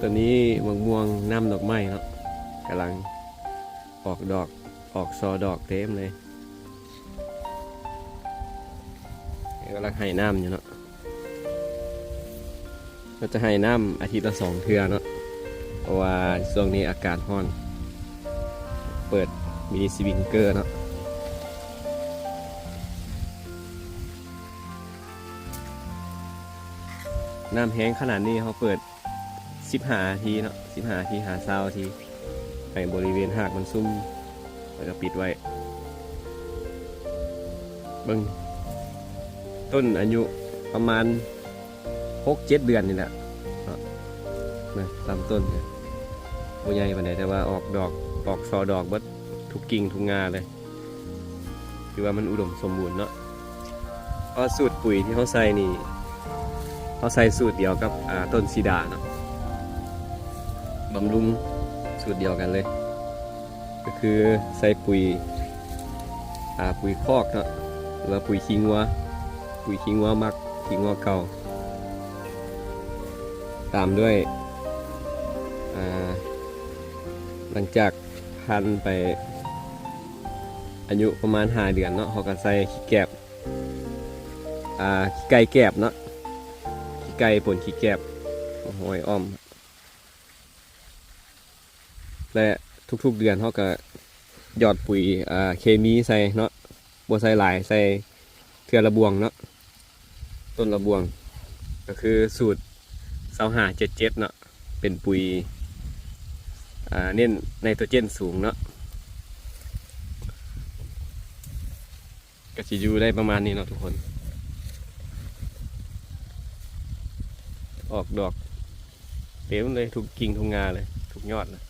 ຕອນນີ້ໝາກມ່ວງນ້ຳດອກໄມ້ເນາະ ກຳລັງອອກດອກ ອອກສໍ່ດອກເຕັມເລີຍ. ກຳລັງໃຫ້ນ້ຳຢູ່ເນາະ. ເຮົາຈະໃຫ້ນ້ຳອາທິດລະສອງເທື່ອເນາະ ເພາະວ່າຊ່ວງນີ້ອາກາດຮ້ອນ. ເປີດມີສະວິງເກີເນາະ. ນ້ຳແຮງຂະໜາດນີ້ ເຮົາເປີດສິບຫ້ານາທີເນາະ, ສິບຫ້ານາທີຫາຊາວນາທີ ໃຫ້ບໍລິເວນຮາກມັນຊຸ່ມ ແລ້ວກໍປິດໄວ້. ເບິ່ງ ຕົ້ນອາຍຸປະມານຫົກເຈັດເດືອນນີ້ແຫຼະເນາະ. ນະ ລຳຕົ້ນກະບໍ່ໃຫຍ່ປານໃດ ແຕ່ວ່າອອກດອກ ອອກສໍ່ດອກເບິດທຸກກິ່ງທຸກງ່າເລີຍ. ຖືວ່າມັນອຸດົມສົມບູນເນາະ. ເພາະສູດປຸຍທີ່ເຮົາໃສ່ນີ້ ເຮົາໃສ່ສູດດຽວກັບ ອ່າ ຕົ້ນສີດາເນາະ, ບຳລຸງສູດດຽວກັນເລີຍ. ກໍຄືໃສ່ປຸຍ ອ່າ ປຸຍຄອກເນາະ ຫຼືວ່າປຸຍຂີ້ງົວ, ປຸຍຂີ້ງົວໝັກ, ຂີ້ງົວເກົ່າ. ຕາມດ້ວຍ ອ່າ ຫຼັງຈາກພັນໄປອາຍຸປະມານຫ້າເດືອນເນາະ, ເຮົາກໍໃສ່ຂີ້ແກບ ອ່າ ຂີ້ໄກ່ແກບເນາະ, ຂີ້ໄກ່ປົນຂີ້ແກບ ຫ້ອຍອ້ອມ. ແລະ ທຸກໆເດືອນເຮົາກໍຫຍອດປຸຍ ອ່າ ເຄມີໃສ່ເນາະ, ບໍ່ໃສ່ຫຼາຍ ໃສ່ເທື່ອລະບ່ວງເນາະ, ຕົ້ນລະບ່ວງ. ກໍຄືສູດຊາວຫ້າເຈັດເຈັດເນາະ, ເປັນປຸຍ ອ່າ ເນັ້ນໄນໂຕຣເຈນສູງເນາະ. ກໍຊິຢູ່ໄດ້ປະມານນີ້ເນາະທຸກຄົນ, ອອກດອກເຕັມເລີຍ ທຸກກິ່ງທຸກງ່າເລີຍ ທຸກຍອດເລີຍ.